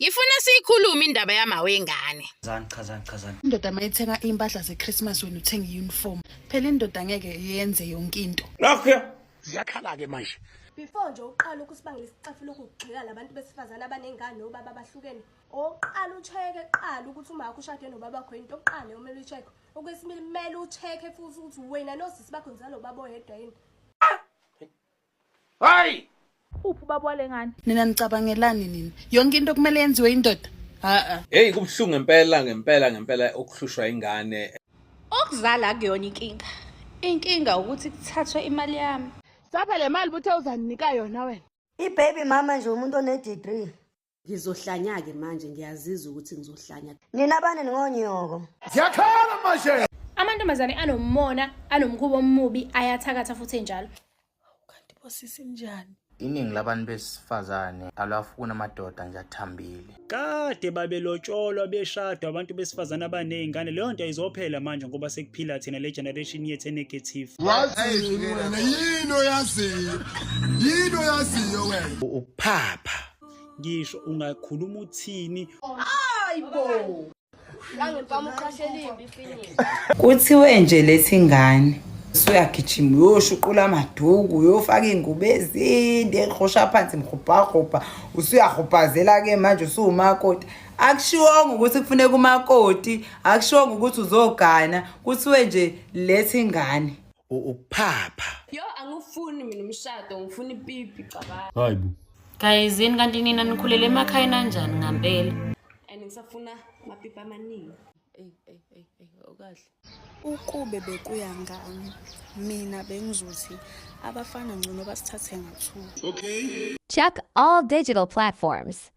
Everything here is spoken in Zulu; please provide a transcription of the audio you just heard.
Ngifuna siyikhulume indaba yamawengane. Chazani, chazani, chazani. Indoda uma ithenga iy'mpahla ze-Christmas wena uthenga i-uniform. Phela indoda ngeke yenze yonke into. Nakho Ziyakhala-ke manje. Before nje uqala ukusibangela isicefe lokhu kugxila labantu besifazane abanengane nobaba abahlukene. Oqala ucheck qala ukuthi uma wakho ushade nobaba wakho into oqala omele ucheck. Okwesibili kumele ucheck futhi ukuthi wena nosisi bakho nizalo baba oyedwa yini. Hayi! Uphi ubaba wale ngane? Nina nicabangelani nina? Yonke into kumele yenziwe indoda? Ha-a. Hey, kubuhlungu ngempela ngempela ngempela ukuhlushwa ingane. Ukuzala akuyona inkinga. Inkinga ukuthi kuthathwe imali yami. Sapha le mali buthe uzandinika yona wena. I-baby mama nje umuntu one-degree. Ngizohlanya-ke manje, ngiyazizwa ukuthi ngizohlanya. Nina bane ningonyoko. Ziyakhala manje. Amantombazane anomona, anomkhuba omubi, ayathakatha futhi enjalo. Kanti bosisi njani? Iningi labantu besifazane alwafuni amadoda nje athambile. Kade babelotsholwa beshadwa abantu besifazane abaney'ngane, leyo nto ayizophela manje ngoba sekuphila thina le generation yethu e-negative. Wazini wena yini oyaziyo? Yini oyaziyo wena? Ukuphapha. Ngisho ungakhuluma uthini. Kuthiwe nje lethi ngane usuyagijima uyoshuqula amaduku, uyofaka iy'ngubo ezinde eqhosha phansi mhubhahubha, usuyahubhazela-ke manje usuwumakoti. Akushiwongo ukuthi kufuneka umakoti, akushiwongo ukuthi uzogana, kuthiwe nje lethi ingane. Ukuphapha. Yo, angifuni mina umshado, ngifuna ipipi, cabanga. Hayibo. Guys, yini kanti nina nikhulele emakhaya anjani ngampela? And ngisafuna amapipi amaningi. Ukube bekuya ngami, mina bengizothi abafana ngcono basithathe nga-two. Okay. Check all digital platforms.